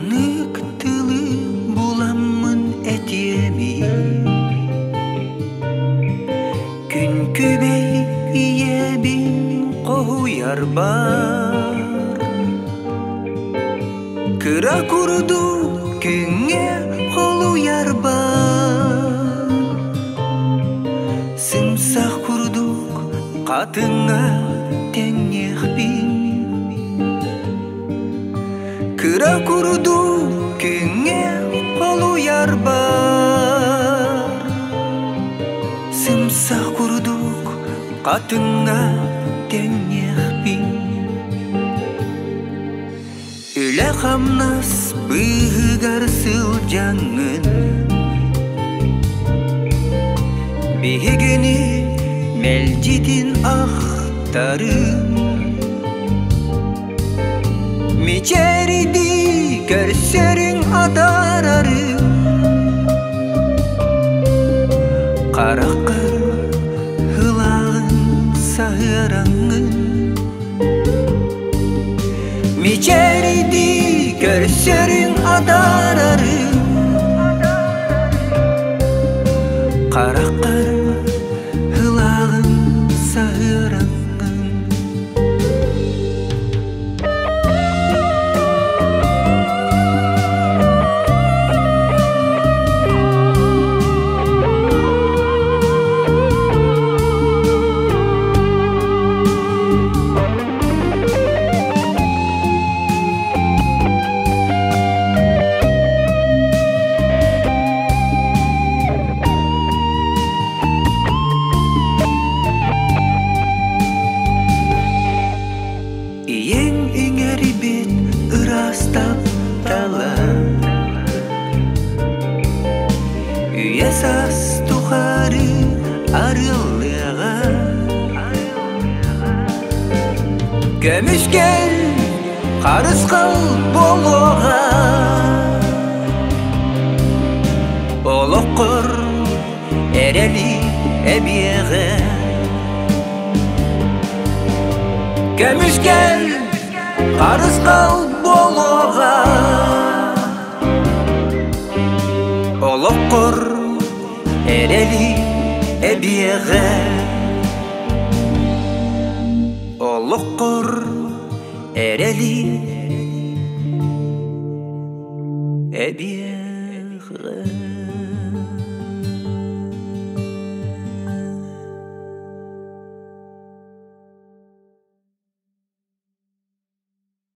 Ханнык тылы буламмын этиэмий? Күн күбэй ийэбин хоһуйарбар Кыра курдук күҥҥэ холуйарбар Сымсах курдук хатыҥҥа тэҥниэхпин Кыра курдук күҥҥэ холуйарбар Сымсах курдук хатыҥҥа тэҥниэхпин Үлэ-хамнас быыһыгар сылдьаҥҥын Биһигини мэлдьитин ахтарым Мичээрдии көрсөрүҥ атаарарым Хараххар ылааҕын саһыараҥҥын Мичээрдии көрсөрүҥ атаарарым Хараххар ылааҕын саһыараҥҥын Ийэҥ иҥэрбит ыраас таптала Үйэ саас тухары арыллыаҕа Көмүскэл харысхал буолуоҕа Олоххор эрэли эбиэҕэ Көмүскэл харысхал буолуоҕа Олоххор эрэли эбиэҕэ Олоххор эрэли эбиэҕэ.